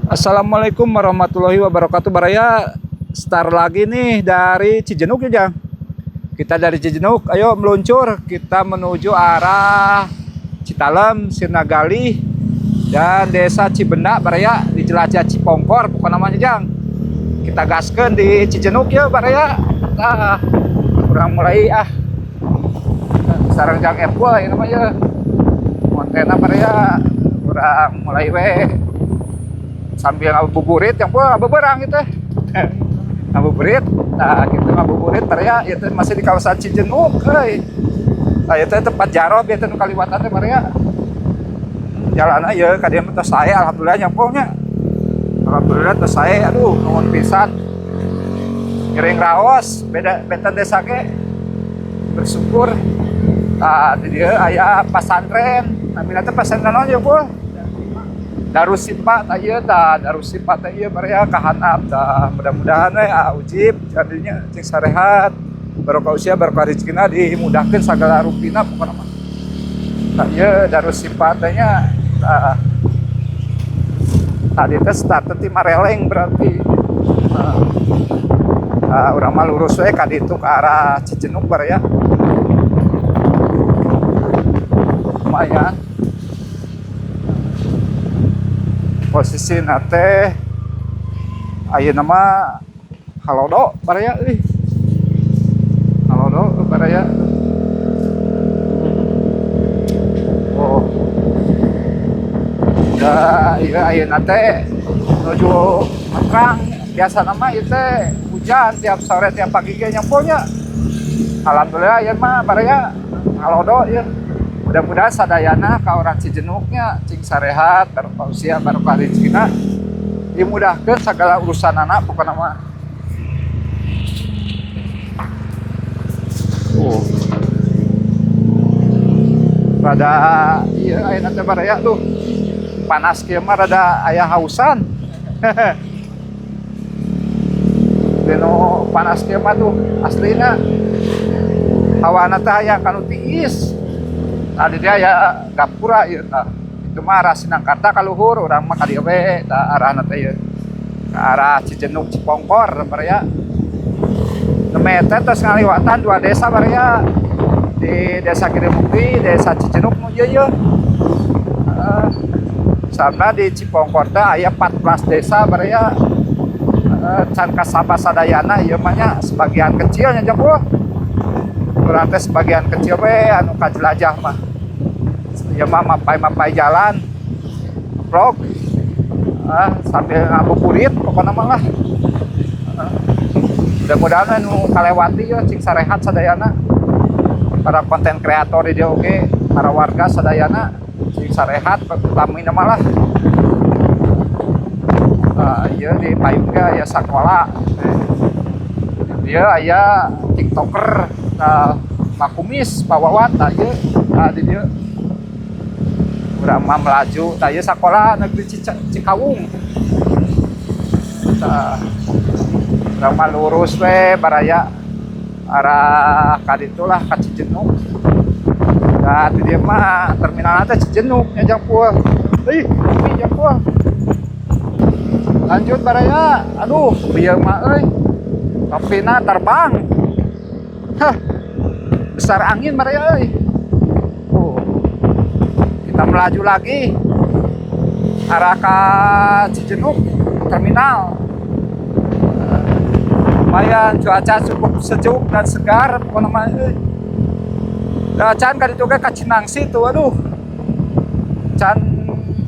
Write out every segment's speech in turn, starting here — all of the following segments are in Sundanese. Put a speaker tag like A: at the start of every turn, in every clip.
A: Assalamualaikum warahmatullahi wabarakatuh. Baraya, start lagi nih dari Cijenuk ya, Jang. Kita dari Cijenuk, ayo meluncur. Kita menuju arah Citalem, Sirnagalih, dan Desa Cibenda, Baraya, di jelajah Cipongkor, bukan namanya, Jang. Kita gaskan di Cijenuk ya, Baraya. Nah, kurang mulai ah. Sarang Jang Epul ya namanya. Kontennya Baraya, kurang mulai we. Sambil ngabuburit yang pun ngabuberang gitu. Ngabuburit, nah gitu ngabuburit Baraya, itu masih di kawasan Cijenuk euy. Nah itu tempat jaroh biasa nu kaliwatan teh Baraya. Jalan aja ka dieu mah tos sae alhamdulillah nyampungnya. Alhamdulillah tos sae, aduh nuhun pisan. Ngiring raos, beda benten desa ge bersyukur. Nah, di dieu aya pasantren, namina teh pasantren naon ya, Pul? Darusifah tah ieu tah, Darusifah teh ieu baraya kahandap tah. Mudah-mudahan we ujib jadinya cing sarehat, barokah usia, barokah rezekina, dimudahkeun sagala rupina pokona mah. Tah ieu Darusifah teh nya tah. Tadi teh start ti Mareleng berarti. Nah, nah, urang mah lurus we ka ditu ke arah Cijenuk baraya. Lumayan. Posisi nate ayeuna mah halodo baraya euy. Halodo baraya. Oh. Da ieu ayeuna teh menuju terang, biasa nama ieu teh hujan tiap sore tiap pagi ge nyampulnya. Alhamdulillah ieu mah baraya halodo ieu. Mudah-mudahan sadayana ka orang Cijenuknya cing sarehat, barokah usia, barokah rezekina, dimudahkeun segala urusan anak pokona mah. Rada ieu ayeuna teh baraya tuh. Panas kieu mah rada aya hausan. Dino panas kieu mah tuh aslina hawana teh aya kanu tiis. Tadi dia ya gapura ieu tah. Itu mah arah Sinangkarta ka luhur, urang mah ka dieu we tah arahna teh ieu. Ka arah Cijenuk Cipongkor baraya. Neme teh tos ngaliwatan dua desa baraya. Di Desa Girimukti, Desa Cijenuk nu ieu ieu. Heeh. Sabna di Cipongkor teh aya 14 desa baraya. Heeh, can kasaba sadayana ieu mah nya sebagian kecil nya jauh. Urang teh sebagian kecil we anu kajelajah mah. Ieu mah mapai-mapai jalan vlog sambil ngabuburit pokona mah lah. Mudah-mudahan anu kalewati ya cing sarehat sadayana. Para konten kreator di dieu oge, para warga sadayana cing sarehat utamina mah lah. Nah, ieu di payung ge aya sakola. Ieu aya tiktoker nah, Makumis Pak Wawan tah ieu tah di dieu. Urang mah melaju tah ieu sakola negeri Cikawung. Tah urang mah lurus we baraya arah ka ditu lah ka Cijenuk. Nah, di dieu mah terminalna teh Cijenuk nya Jang Pul. Ih, ini Jang Pul. Lanjut baraya. Aduh, ieu mah euy. Topina terbang. Hah. Besar angin baraya euy. Oh. Kita melaju lagi arah ke Cijenuk terminal. Lumayan cuaca cukup sejuk dan segar pokoknya mah euy. Da can ka ditu ge ka Cinangsi tuh aduh. Can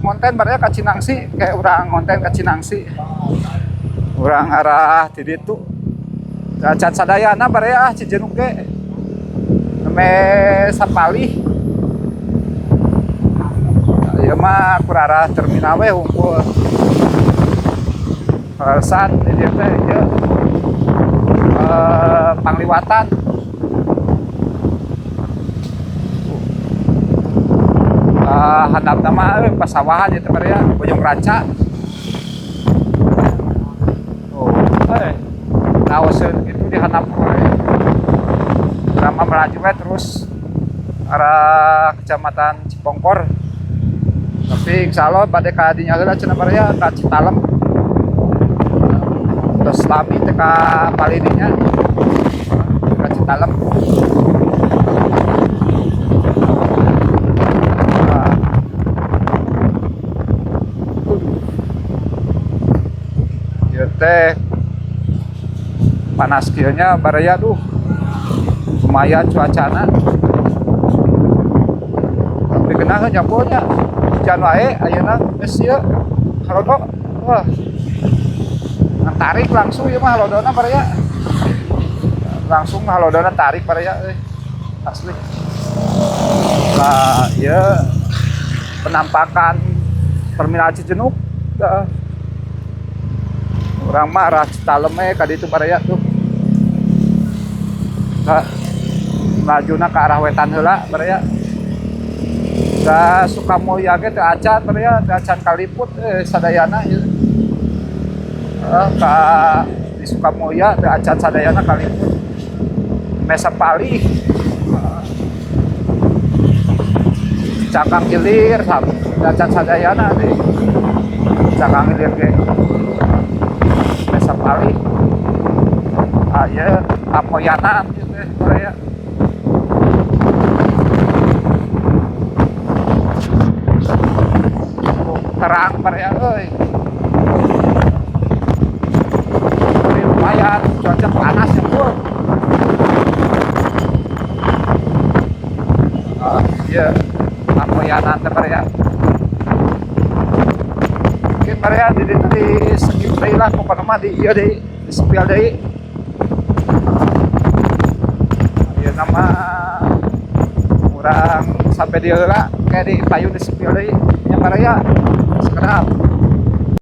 A: ngonten baraya ka Cinangsi kayak urang ngonten ka Cinangsi. Urang arah di ditu. Da can sadayana baraya ah Cijenuk ge. Neme sapalih. Ieu mah kur arah terminal we hungkul. Alasan di dieu teh ieu. Pangliwatan. Handapna mah euy pasawahan ieu teh baraya Bojong Ranca. Oh, naoseun kitu di handap we. Urang mah melaju we terus arah Kecamatan Cipongkor. Tapi insyaallah bade ka dinya heula cenah baraya ka Citalem. Terus lami teh ka palidinya ka Citalem. Nah. Ieu teh panas kieu nya baraya, duh, lumayan cuacana. Tapi genaheun nya hujan wae ayeuna geus ieu halodo. Wah. Tarik langsung ieu mah halodona, baraya. Langsung halodona tarik, baraya euy. Asli. Nah, ieu penampakan Terminal Cijenuk. Dah. Urang mah arah Citalem we ka ditu, baraya, tuh. Nah, lajuna ke arah wetan heula, baraya. Da Sukamulya ge teu acan, baraya, teu acan kaliput sadayana ieu. Ka di Sukamulya teu acan sadayana kaliput. Mesa palih. Cangkang Hilir teu acan sadayana deui. Cangkang Hilir ge. Mesa palih. Ah, ieu Pamoyanan ieu teh, baraya. Terang, baraya euy. Tapi lumayan cuaca panas ya, Pur. Ah, iya, Pamoyanan teh, baraya. Mungkin baraya di ditu di skip deui lah pokona mah, di ieu deui, di spill deui. Ieu nama urang sampai di heula kayak di payun di spill deui nya, baraya. Sekedap.